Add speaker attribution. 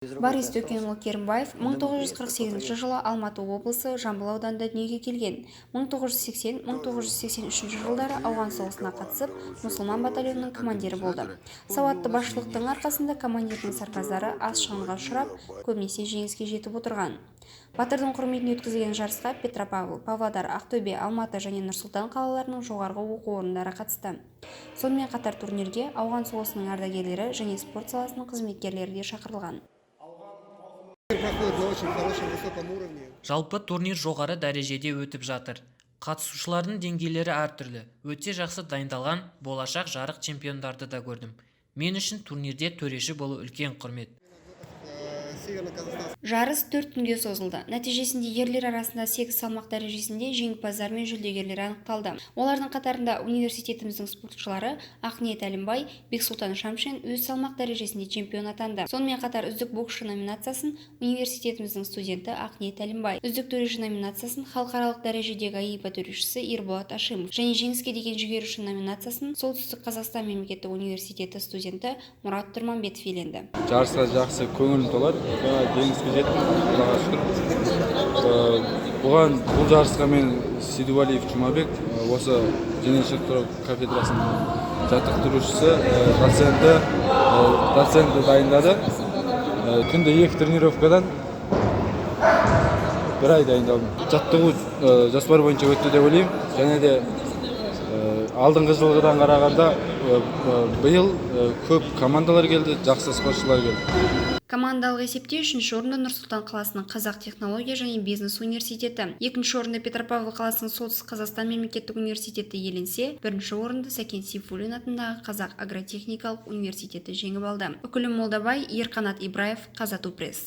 Speaker 1: Борис Төкенұлы Керімбаев 1948 жылы Алматы облысы, Жамбыл ауданында дүниеге келген. 1980-1983 жылдары Ауған соғысына қатысып, «Мұсылман» батальонының командирі болды. Сауатты басшылықтың арқасында командирдің сарбаздары аз шығынға ұшырап, көбінесе жеңіске жетіп отырған. Батырдың құрметіне өткізілген жарысқа Петропавл, Павлодар, Ақтөбе, Алматы және Нұр-Сұлтан қалаларының жоғарғы оқу орындары қатысты. Сонымен қатар турнирге Ауған соғысының ардагерлері және спорт саласының қызметкерлері де шақырылған.
Speaker 2: Проходит на очень хорошем высоком уровне.
Speaker 3: Жалпы, турнир жоғары дәрежеде өтіп жатыр. Қатысушылардың деңгейлері әртүрлі. Өте жақсы дайындалған, болашақ жарық чемпиондарды да көрдім. Мен үшін турнирде төреші болу үлкен құрмет.
Speaker 2: Северно-Казахстан.
Speaker 1: Жарыс 4 күнге созылды. Нәтижесінде ерлер арасында сегіз салмақ дәрежесінде жеңімпаздар мен жүлдегерлер анықталды. Олардың қатарында университетіміздің спортшылары Ақниет Әлімбай, Бексұлтан Шамшин өз салмақ дәрежесінде чемпион атанды. Сонымен қатар «Үздік боксшы» номинациясын университетіміздің студенті Ақниет Әлімбай, «Үздік төреші» номинациясын халықаралық дәрежедегі АИБА төрешісі Ерболат Ашимов және «Жеңіске деген жігер үшін» номинациясын Солтүстік Қазақстан мемлекеттік университеті студенті Мұрат Тұрманбетов иеленді.
Speaker 4: Жарысқа жақсы көңілім толады. Жаңа жеңіске жеттім, Аллаға шүкір. Бұған, бұл жарысқа мен Сейдувалиев Жұмабек, осы дене шынықтыру кафедрасының жаттықтырушысы, доценті дайындады. Күнде екі тренировкадан бір ай дайындалдым. Жаттығу жоспар бойынша өтті деп ойлаймын және де алдыңғы жылғыдан қарағанда биыл көп командалар келді, жақсы спортшылар келді.
Speaker 1: Командалық есепте үшінші орынды Нұр-Сұлтан қаласының Қазақ технология және бизнес университеті, екінші орынды Петропавл қаласының Солтүстік Қазақстан мемлекеттік университеті иеленсе, бірінші орынды Сәкен Сейфуллин атындағы Қазақ агротехникалық университеті жеңіп алды. Үкілім Молдабай, Ерқанат Ибраев, «Қазату Пресс».